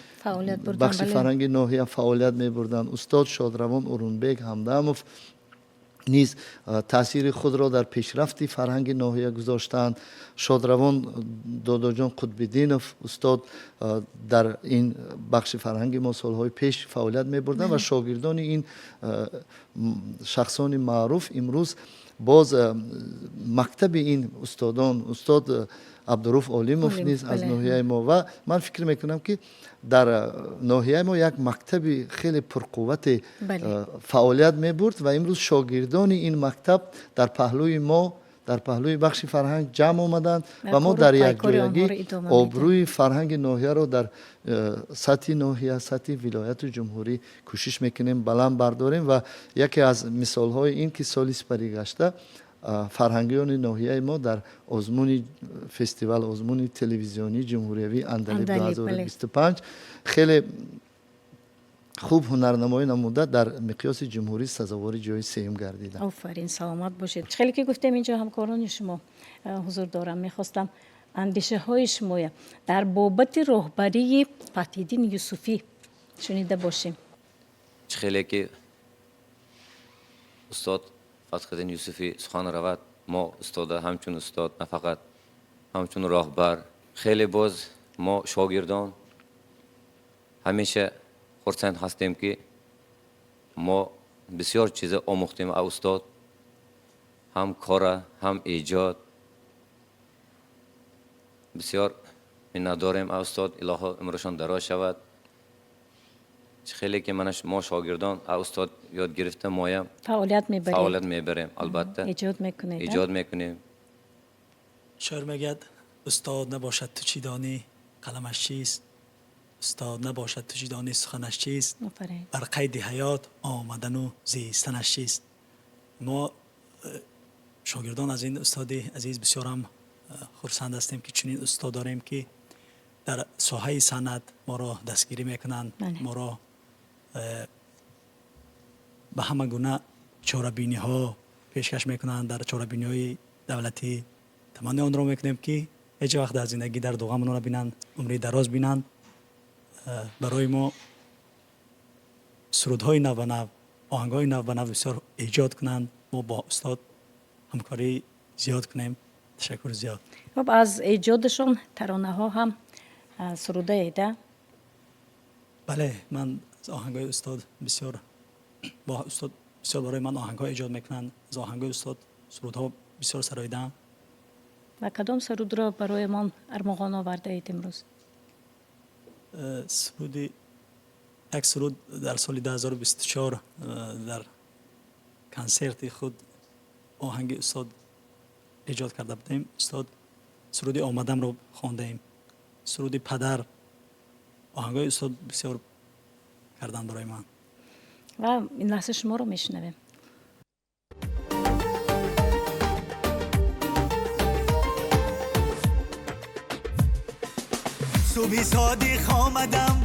бахши фарҳанги ноҳия фаъолият мебурданд. Устод шодравон Урунбек Ҳамдамов низ таъсири худро дар пешрафти фарҳанги ноҳия гузоштаанд. Шодравон Додоҷон Қутбиддинов устод дар ин бахши фарҳанги мо солҳои пеш фаъолият мебурданд ва шогирдони ин шахсони маъруф имрӯз боз мактаби ин устодон, устод Абдуруф Олимов низ аз ноҳияи мо. Ва ман фикр мекунам, ки дар ноҳияи мо як мактаби хеле пурқуввате фаъолият мебурд ва имрӯз шогирдони ин мактаб дар паҳлӯи мо, дар паҳлӯи бахши фарҳанг ҷамъ омаданд ва мо дар якҷоягӣ обрӯи фарҳанги ноҳияро дар сатҳи ноҳия, сатҳи вилояту ҷумҳурӣ кӯшиш мекунем баланд бардорем. Ва яке аз мисолҳои ин ки соли сипаригашта фарҳангиёни ноҳияи мо дар озмуни фестивал, озмуни телевизионии ҷумҳуриявии Андалиб 2025 хеле хуб ҳунарнамоӣ намуда, дар миқёси ҷумҳурӣ сазовори ҷои сеюм гардиданд.
Офарин, саломат бошед. Хеле ки гуфтем, инҷо ҳамкорони шумо ҳузур дорам. Мехостам андешаҳои шумоя дар бобати роҳбарии Фатҳиддин Юсуфӣ шунида бошем.
Чӣ хеле ки устод Фатҳиддин Юсуфӣ сухан равад, мо устода ҳамчун устод, на фақат ҳамчун роҳбар, хеле боз мо шогирдон ҳамеша хурсанд ҳастем, ки мо бисёр чиза омӯхтем аз устод, ҳам кора, ҳам эҷод. Бисёр миннатдорем аз устод, илоҳо умрашон дароз шавад. Чӣ хеле ки мана мо шогирдон аз устод ёд гирифта, моям
фаъолият мебарем,
фаъолият мебарем, албатта.
Эҷод мекунед.
Эҷод мекунем.
Шоир мегӯяд: устод набошад, ту чӣ донӣ, қаламаш чист? Устод набошад, ту чӣ донӣ, суханаш чист? Бар қайди ҳаёт омадану зистанаш чист? Мо шогирдон аз ин устоди азиз бисёрам хурсанд ҳастем, ки чунин устод дорем, ки дар соҳаи санъат моро дастгирӣ мекунанд, моро ба ҳама гуна чорабиниҳо пешкаш мекунанд, дар чорабиниҳои давлатӣ. Таманни онро мекунем, ки ҳеҷ вақт дар зиндагӣ дарду ғамро набинанд, умри дароз бинанд, барои мо сурудҳои навбанав, оҳангҳои навбанав бисёр эҷод кунанд. Мо бо устод ҳамкорӣ зиёд кунем. Ташаккур зиёд.
Хуб, аз эҷодашон таронаҳо ҳам сурудаеда?
Бале, ман аз оҳангҳои устод бисёр, бо устод бисёр барои ман оҳангҳо эҷод мекунанд, аз оҳангҳои устод сурудҳо бисёр сароидаам.
Ва кадом сурудро бароямон армуғон овардаед имрӯз?
Суруди, як суруд дар соли 2024 дар консерти худ оҳанги устод эҷод карда будем. Устод суруди омадамро хондаем, суруди падар. Оҳангҳои устод бисёр карданд барои ман.
Ва ин лаҳза шуморо мешунавем.
Субҳи содиқ омадам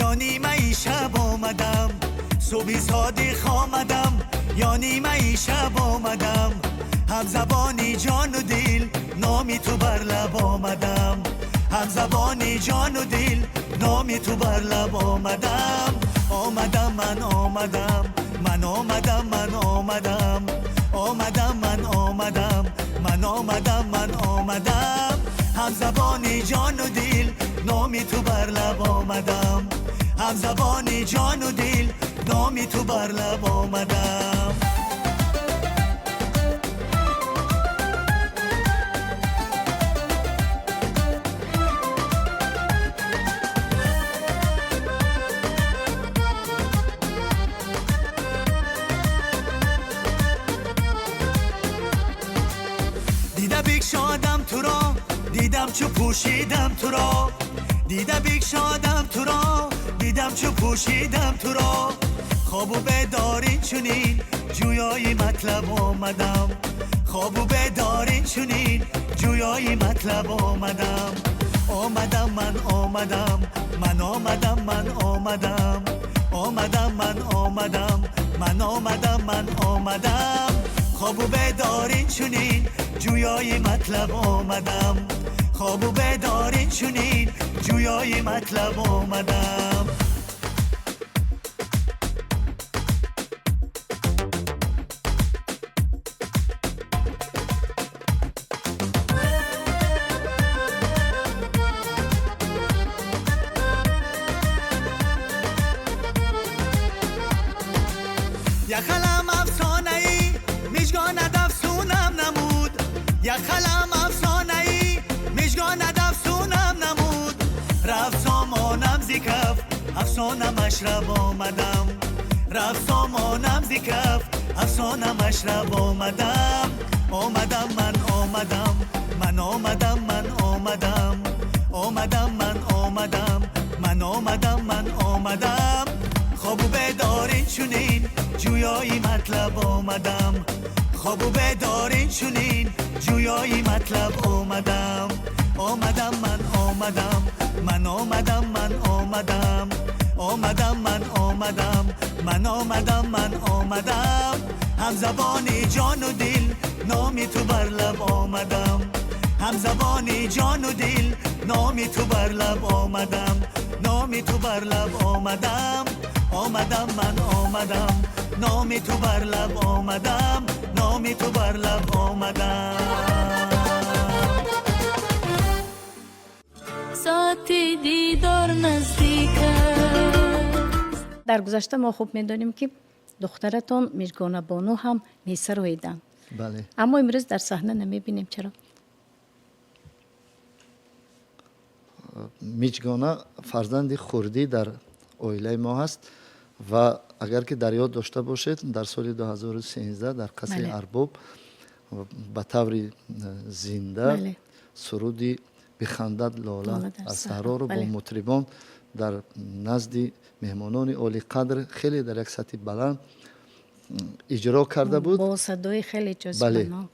ё нимаи шаб омадам, субҳи содиқ омадам ё нимаи шаб омадам, ҳамзабони ҷону дил номи ту бар лаб омадам, ҳамзабони ҷону дил номи ту бар лаб омадам. Омадам, ман омадам, ман омадам, ман омадам, омадам, ман омадам, ман омадам, ман омадам, ҳамзабони ҷону дил номи ту бар лаб омадам, ҳамзабони ҷону дил номи ту бар лаб омадам. Дида бикшодам туро, дидам чу пӯшидам туро, дида бикшодам туро, дидам чу пӯшидам туро, хобу бедорин чунин ҷӯёи матлаб омадам, хобу бедорин чунин ҷӯёи матлаб омадам. Омадам ман омадам, ман омадам, ман омадам, омадам ман омадам, ман омадам, ман омадам. Хобу бедорин чунин ҷӯёи матлаб омадам, хобу бедорин чунин ҷӯёи матлаб омадам. Як қалам афсонаи мижгонат афсунам намуд, як қалам афсонаи мижгонат афсунам намуд. Рафт сомонам зи каф, афсона машраб омадам, рафт сомонам зи каф, афсона машраб омадам. Омадам ман омадам, ман омадам, ман омадам, омадам ман омадам, ман омадам, ман омадам. Хобу бедорин чунин ҷӯёи матлаб омадам, хобу бедорин чунин ҷӯёи матлаб омадам. Омадам ман омадам, ман омадам, ман омадам, омадам ман омадам, ман омадам, ман омадам. Ҳамзабони ҷону дил номи ту бар лаб омадам, ҳамзабони ҷону дил номи ту бар лаб омадам, номи ту бар лаб омадам. Омадам ман омадам, номи ту бар лаб омадам, номи ту бар лаб омадам.
Соати дидор наздик аст.
Дар гузашта мо хуб медонем, ки духтаратон Мижгона Бону ҳам месароиданд.
Бале.
Аммо имрӯз дар саҳна намебинем, чаро?
Миҷгона фарзанди хурдӣ дар оилаи мо ҳаст ва агар ки дар ёд дошта бошед, дар соли 2013 дар қасри Арбоб ба таври зинда суруди «Бихандад лола
Лола дар
аз
саҳро»,
саҳроро бо мутрибон дар назди меҳмонони олиқадр хеле дар як сатҳи баланд иҷро карда буд.
Бо садои хеле
Бале.
ҷозибанок.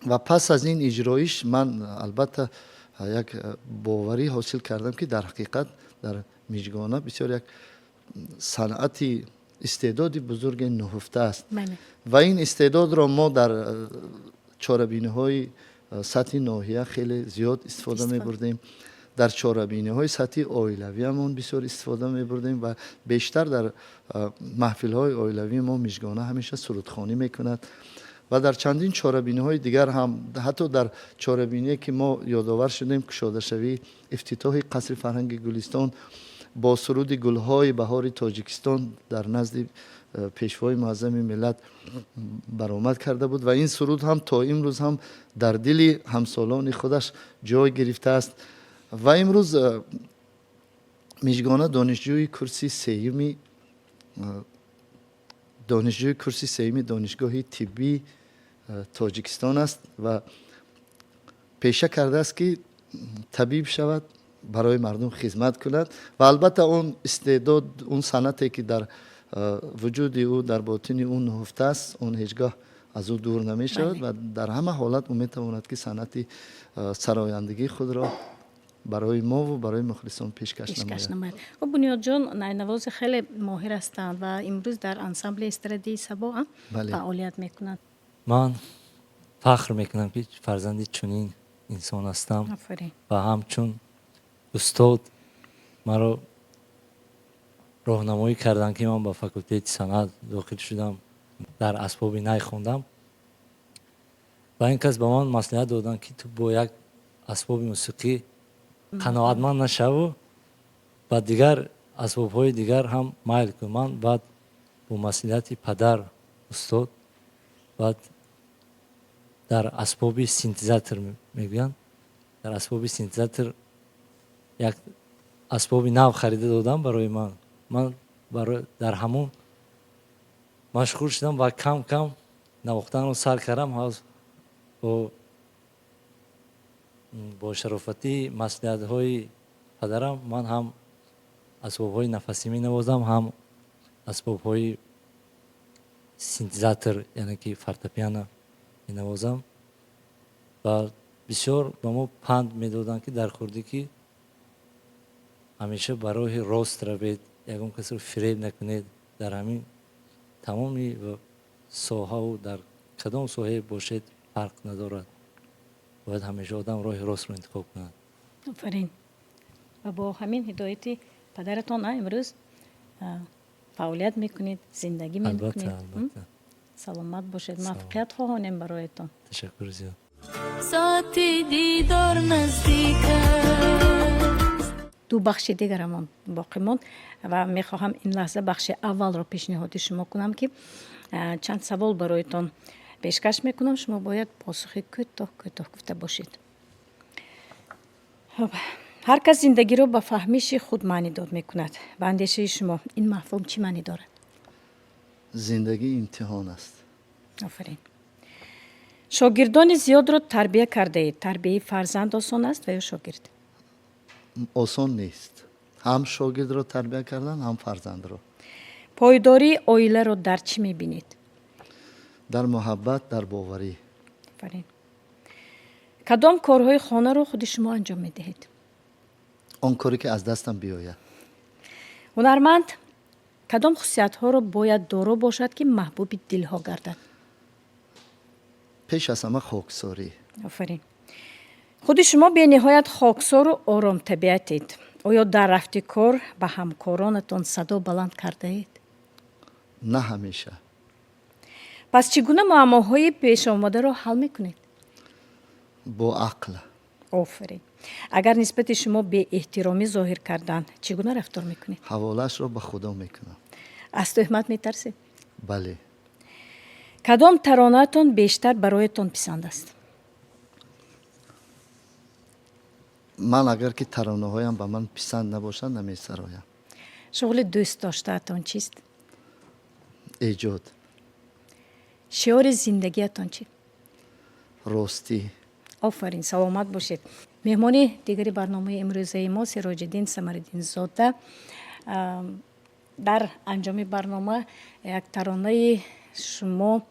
Ва пас аз ин иҷроиш ман албатта як боварӣ ҳосил кардам, ки дар ҳақиқат дар Миҷгона бисёр як санъати истеъдоди бузурге нуҳуфта аст. Ва ин истеъдодро мо дар чорабиниҳои сатҳи ноҳия хеле зиёд истифода мебурдем, дар чорабиниҳои сатҳи оилавиамон бисёр истифода мебурдем ва бештар дар маҳфилҳои оилавии мо Мижгона ҳамеша сурудхонӣ мекунад ва дар чандин чорабиниҳои дигар ҳам, ҳатто дар чорабиние ки мо ёдовар шудем, кушодашавии ифтитоҳи қасри фарҳанги Гулистон, бо суруди «Гулҳои баҳори Тоҷикистон» дар назди Пешвои муаззами миллат баромад карда буд ва ин суруд ҳам то имрӯз ҳам дар дили ҳамсолони худаш ҷой гирифтааст. Ва имрӯз Мижгона донишҷӯи курси сеюми Донишгоҳи тиббии Тоҷикистон аст ва пеша кардааст, ки табиб шавад, барои мардум хизмат кунад. Ва албатта он истеъдод, он санъате ки дар вуҷуди ӯ, дар ботини ӯ нуҳуфтааст, он ҳеҷ гоҳ аз ӯ дур намешавад ва дар ҳама ҳолат ӯ метавонад, ки санъати сарояндагии худро барои мову барои мухлисон пешкаш
пешкаш
намояд.
Намояд. Ӯ, Бунёдҷон, найнавози хеле моҳир ҳастанд ва имрӯз дар ансамбли эстрадии Сабо
Бале.
фаъолият мекунанд.
Ман фахр мекунам, ки фарзанди чунин инсон ҳастам.
Офарин.
Ва ҳамчун устод маро роҳнамоӣ карданд, ки ман ба факултети санъат дохил шудам, дар асбоби най хондам ва ин кас ба ман маслиҳат доданд, ки ту бо як асбоби мусиқӣ қаноатманд нашаву ба дигар асбобҳои дигар ҳам майл кун. Ман баъд бо маслиҳати падар, устод, баъд дар асбоби синтезатор мегӯянд, дар асбоби синтезатор як асбоби нав харида додам барои ман. Ман дар ҳамон машғул шудам ва кам кам навохтанро сар кардам. Бо шарофати маслиҳатҳои падарам ман ҳам асбобҳои нафасӣ менавозам, ҳам асбобҳои синтезатор, яъне ки фортепиано менавозам ва Бисёр ба мо панд медоданд, ки дар хурдӣ ки ҳамеша ба роҳи рост равед, ягон касро фиреб накунед, дар ҳамин тамоми соҳаву дар кадом соҳае бошед, фарқ надорад, бояд ҳамеша одам роҳи ростро интихоб кунад.
Офарин! Ва бо ҳамин ҳидояти падаратон имрӯз фаъолият мекунед, зиндагӣ мекунед.
Албатта.
Саломат бошед, муваффақият хоҳонем бароятон.
Ташаккури зиёд.
Соати дидор наздик аст.
Ду бахши дигарамон боқӣ монд ва мехоҳам ин лаҳза бахши аввалро пешниҳоди шумо кунам, ки чанд савол бароятон пешкаш мекунам, шумо бояд посухи кӯтоҳ кӯтоҳ гуфта бошед. Ҳар кас зиндагиро ба фаҳмиши худ маънидод мекунад. Ба андешаи шумо, ин мафҳум чӣ маънӣ дорад?
Зиндагӣ имтиҳон аст.
Офарин! Шогирдони зиёдро тарбия кардаед. Тарбияи фарзанд осон аст ва ё шогирд?
Осон нест, ҳам шогирдро тарбия кардан, ҳам фарзандро.
Пойдории оиларо дар чӣ мебинед?
Дар муҳаббат, дар боварӣ.
Офарин! Кадом корҳои хонаро худи шумо анҷом медиҳед?
Он коре, ки аз дастам биёяд.
Ҳунарманд кадом хусусиятҳоро бояд доро бошад, ки маҳбуби дилҳо гардад?
Пеш аз ҳама хоксорӣ.
Офарин! Худи шумо бениҳоят хоксору оромтабиатед. Оё дар рафти кор ба ҳамкоронатон садо баланд кардаед?
На ҳамеша.
Пас чӣ гуна муаммоҳои пешомодаро ҳал мекунед?
Бо ақл.
Офарин! Агар нисбати шумо беэҳтиромӣ зоҳир карданд, чӣ гуна рафтор мекунед?
Ҳаволаашро ба Худо мекунам.
Аз тӯҳмат метарсед?
Бале.
Кадом таронаатон бештар бароятон писанд аст?
Ман агар ки таронаҳоям ба ман писанд набошанд, намесароям.
Шуғли дӯст доштаатон чист?
Эҷод.
Шиори зиндагиятон чӣ?
Ростӣ.
Офарин, саломат бошед. Меҳмони дигари барномаи имрӯзаи мо Сироҷиддин Самариддинзода. Дар анҷоми барнома як таронаи шумо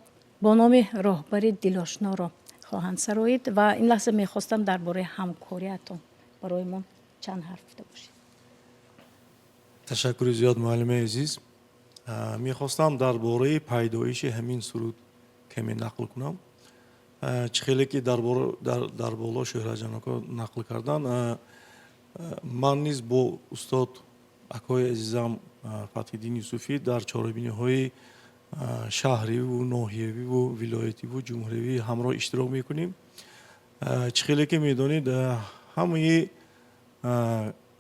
бо номи «Роҳбари дилошноро» хоҳанд сароид ва ин лаҳза мехостам дар бораи ҳамкориятон барои мо чанд ҳарф гуфта бошед.
Ташаккури зиёд, муаллимаи азиз. Мехостам дар бораи пайдоиши ҳамин суруд каме нақл кунам. Чӣ хеле ки дар боло Шӯҳратҷон ако нақл кардан, ман низ бо устод, акои азизам Фатҳиддин Юсуфӣ дар чорабиниҳои шаҳриву ноҳиявиву вилоятиву ҷумҳуриявӣ ҳамроҳ иштирок мекунем. Чӣ хеле ки медонед, ҳамаи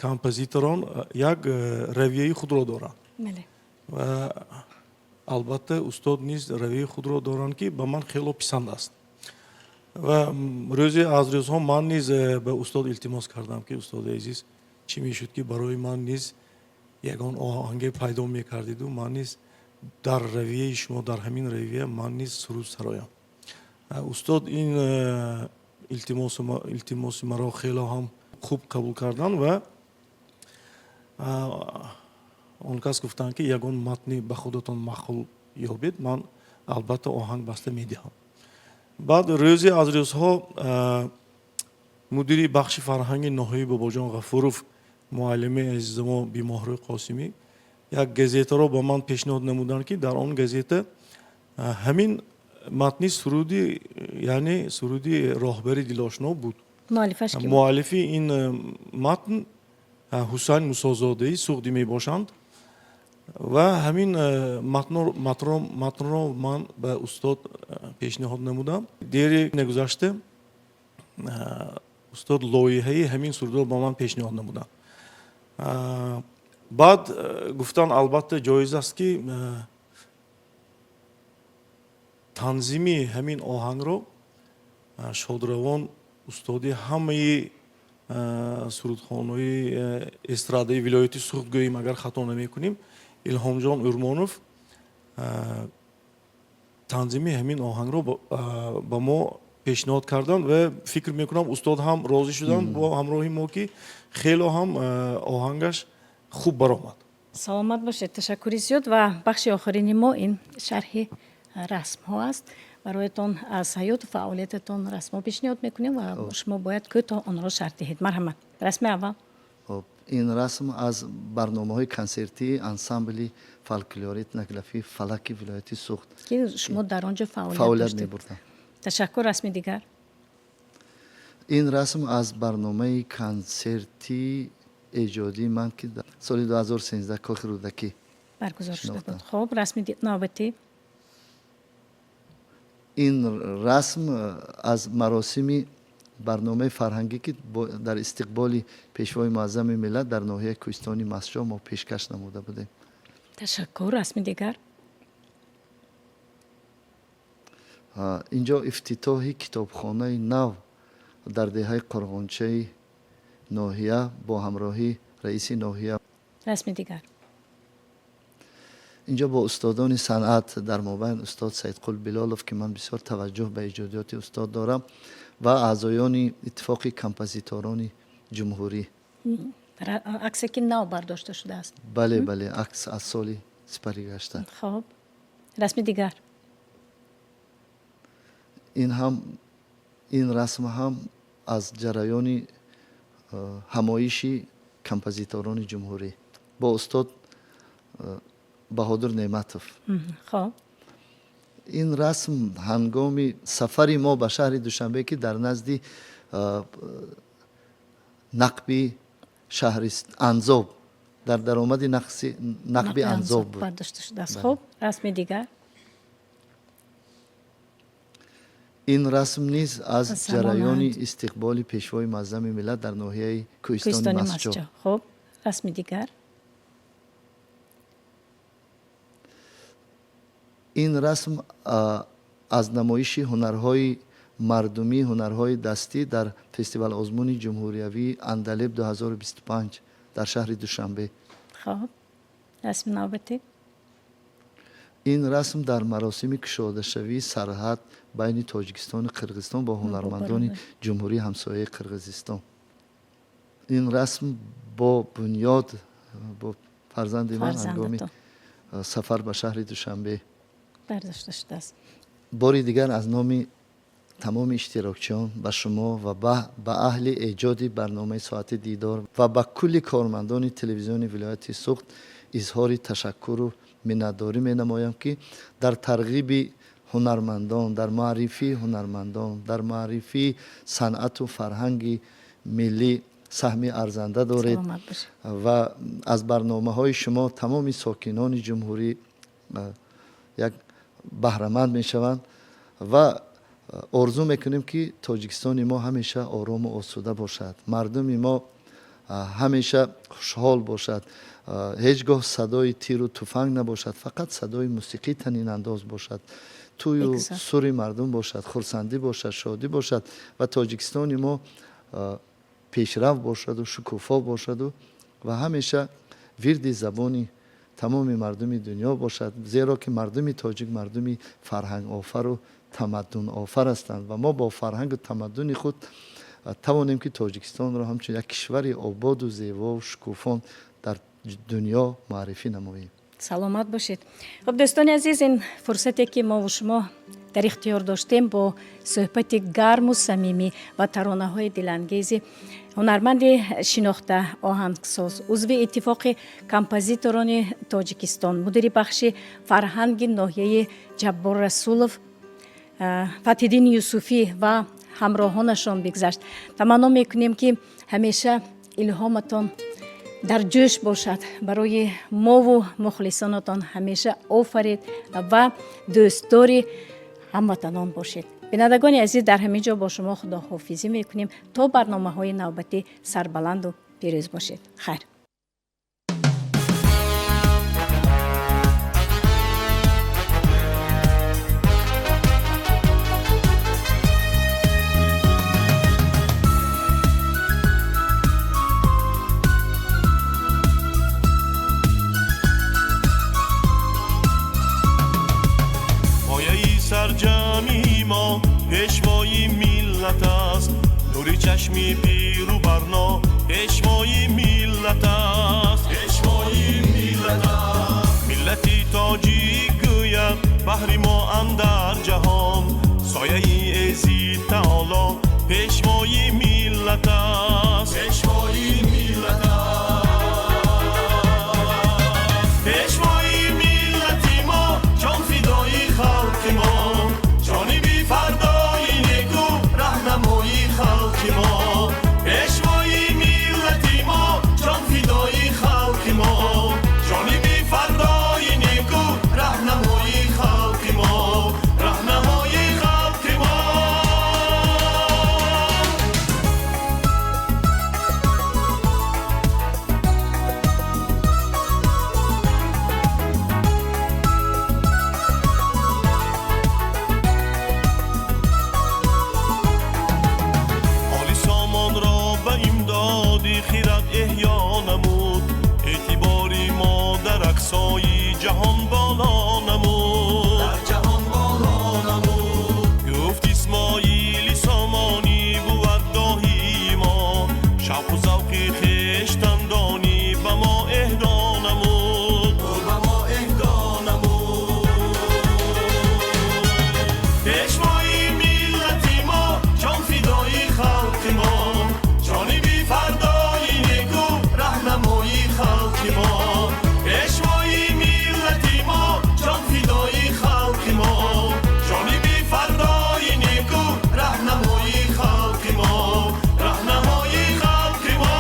композиторон як равияи худро доранд ва албатта устод низ равияи худро доранд, ки ба ман хело писанд аст. Ва рӯзе аз рӯзҳо ман низ ба устод илтимос кардам, ки устоди азиз, чӣ мешуд, ки барои ман низ ягон оҳанге пайдо мекардиду ман низ дар равияи шумо, дар ҳамин равия ман низ суруд сароям. Устод ин илтимоси маро хело ҳам хуб қабул карданд ва он кас гуфтанд, ки ягон матни ба худатон маъқул ёбед, ман албатта оҳанг баста медиҳам. Баъд рӯзе аз рӯзҳо мудири бахши фарҳанги ноҳияи Бобоҷон Ғафуров, муаллими азизи мо Бимоҳрӯи Қосимӣ як газетаро ба ман пешниҳод намуданд, ки дар он газета ҳамин матни суруди, яъне суруди «Роҳбари дилошно» буд. Муаллифи ин матн Ҳусайн Мусозодаи Суғдӣ мебошанд ва ҳамин матнро ман ба устод пешниҳод намудам. Дери нагузашта устод лоиҳаи ҳамин сурудро ба ман пешниҳод намуданд. Баъд гуфтан албатта ҷоиз аст, ки танзими ҳамин оҳангро шодравон устоди ҳамаи сурудхонаи эстрадаи вилояти Суғд гӯем, агар хато намекунем, Илҳомҷон Урмонов танзими ҳамин оҳангро ба мо пешниҳод карданд ва фикр мекунам, устод ҳам розӣ шуданд бо ҳамроҳи мо, ки хело ҳам оҳангаш хуб баромад.
Саломат бошед, ташаккури зиёд. Ва бахши охирини мо ин шарҳи расмҳо аст. Бароятон аз ҳаёту фаъолиятатон расмҳо пешниҳод мекунем ва шумо бояд кӯтоҳ онро шарҳ диҳед. Марҳамат, расми аввал.
Ин расм аз барномаҳои консертии ансамбли фолклори этнографии Фалаки вилояти Суғд,
ки шумо дар он ҷо
фаъолият мебурдам.
Ташаккур. Расми дигар.
Ин расм аз барномаи консертии эҷодии ман, ки соли 2013 Кохи Рӯдакӣ
баргузор шуда буд. Хуб, расми навбатӣ.
Ин расм аз маросими барномаи фарҳангӣ, ки дар истиқболи Пешвои муаззами миллат дар ноҳияи Кӯҳистони Мастчоҳ мо пешкаш намуда будем.
Ташаккур. Расми дигар.
Инҷо ифтитоҳи китобхонаи нав дар деҳаи Қурғончаи ноҳия бо ҳамроҳии раиси ноҳия.
Расми дигар.
Инҷо бо устодони санъат, дар мобайн устод Саидқул Билолов, ки ман бисёр таваҷҷӯҳ ба эҷодиёти устод дорам, ва аъзоёни Иттифоқи композиторони ҷумҳурӣ.
Аксе ки нав бардошта шудааст.
Бале, бале, акс аз соли сипарӣ гашта.
Хуб, расми дигар.
Ин расм ҳам аз ҷараёни ҳамоиши композиторони ҷумҳурӣ бо устод Баҳодур Неъматов.
Хуб.
Ин расм ҳангоми сафари мо ба шаҳри Душанбе, ки дар назди нақби шаҳри Анзоб, дар даромади нақби Анзоб буд.
Бардошта шудааст. Хуб, расми дигар.
Ин расм низ аз ҷараёни истиқболи Пешвои муаззами миллат дар ноҳияи Кӯҳистони Мастчоҳ.
Хуб, расми дигар.
Ин расм аз намоиши ҳунарҳои мардумӣ, ҳунарҳои дастӣ дар фестивал озмуни ҷумҳуриявии Андалеб 2025 дар шаҳри Душанбе.
Хуб, расми навбатӣ.
Ин расм дар маросими кушодашавии сарҳад байни Тоҷикистону Қирғизистон бо ҳунармандони ҷумҳурии ҳамсояи Қирғизистон. Ин расм бо Бунёд, бо фарзанди ман, ҳангоми сафар ба шаҳри Душанбе
бардошта шудааст.
Бори дигар аз номи тамоми иштирокчиён ба шумо ва ба аҳли эҷоди барномаи Соати дидор ва ба кулли кормандони телевизиони вилояти Суғд изҳори ташаккуру миннатдорӣ менамоям, ки дар тарғиби ҳунармандон, дар муаррифии ҳунармандон, дар муаррифии санъату фарҳанги миллӣ саҳми арзанда доред ва аз барномаҳои шумо тамоми сокинони ҷумҳурӣ як баҳраманд мешаванд ва орзу мекунем, ки Тоҷикистони мо ҳамеша орому осуда бошад, мардуми мо ҳамеша хушҳол бошад, ҳеҷ гоҳ садои тиру туфанг набошад, фақат садои мусиқӣ танинандоз бошад, тӯю сури мардум бошад, хурсандӣ бошад, шодӣ бошад ва Тоҷикистони мо пешрав бошаду шукуфо бошаду ва ҳамеша вирди забони тамоми мардуми дунё бошад, зеро ки мардуми тоҷик мардуми фарҳангофару тамаддунофар ҳастанд ва мо бо фарҳангу тамаддуни худ тавонем, ки Тоҷикистонро ҳамчун як кишвари ободу зебову шукуфон дар дунё муаррифӣ намоем.
Саломат бошед. Хуб, дӯстони азиз, ин фурсате ки мову шумо дар ихтиёр доштем бо суҳбати гарму самимӣ ва таронаҳои дилангези ҳунарманди шинохта, оҳангсоз, узви Иттифоқи композиторони Тоҷикистон, мудири бахши фарҳанги ноҳияи Ҷаббор Расулов Фатҳиддин Юсуфӣ ва ҳамроҳонашон бигзашт. Таманно мекунем, ки ҳамеша илҳоматон дар ҷӯш бошад, барои мову мухлисонатон ҳамеша офаред ва дӯстдори ҳамватанон бошед. Бинандагони азиз, дар ҳамин ҷо бо шумо худоҳофизӣ мекунем то барномаҳои навбатӣ. Сарбаланду пирӯз бошед. Хайр.
Сарҷамъи мо пешвои миллат аст, нури чашми пиру барно пешвои миллат аст, пешвои миллат аст. Миллати тоҷик гӯяд баҳри мо андар ҷаҳон. Сояи эзи таоло пешвои миллат аст, пешвои миллат аст. Пешвои миллати мо, ҷон фидои халқи мо, ҷониби фардои неку раҳнамои халқи мо. Пешвои миллати мо, ҷон фидои халқи мо, ҷониби фардои неку раҳнамои халқи мо, раҳнамои халқи мо. Оли сомонро ба имдоди хирад эҳё намуд, эътибори мо дар аксои ҷаҳон боло намуд, дар ҷаҳон боло намуд. Гуфт Исмоили Сомонӣ бувад доҳии мо, шавқу завқи хештандонӣ ба мо эҳдо намуд, ӯ ба мо эҳдо намуд. Пешвои миллати мо, ҷон фидои халқи мо, ҷониби фардои неку раҳнамои халқи мо. Пешвои миллати мо, ҷон фидои халқи мо, ҷониби фардои неку раҳнамои халқи мо, раҳнамои халқи мо.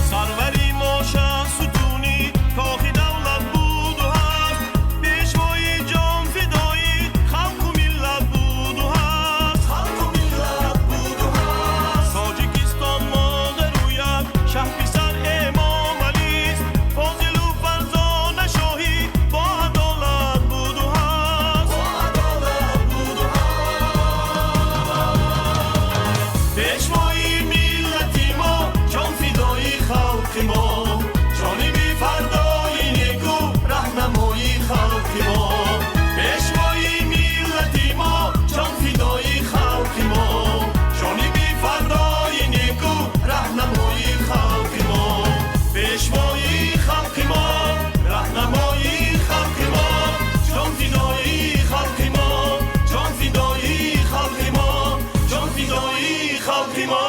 Сарвари мо шаҳсутуни кохи давлат буду ҳаст, пешвои ҷонфидои халқу миллат буду ҳаст, халқу миллат буду ҳаст. Тоҷикистон модарӯяд, шаҳписар Эмомалист, фозилу фарзона шоҳӣ бо адолат буду ҳаст, бо адолат буду ҳаст. Пешвои миллати мо, ҷон фидои халқи мо, ҷониби фардои неку раҳнамои халқи мо. Пешвои миллати мо, ҷон фидои халқи мо, ҷониби фардои неку раҳнамои халқи мо. Пешвои халқи мо, раҳнамои халқи мо, ҷон фидои халқи мо, ҷон фидои халқи мо, ҷон фидои халқи мо.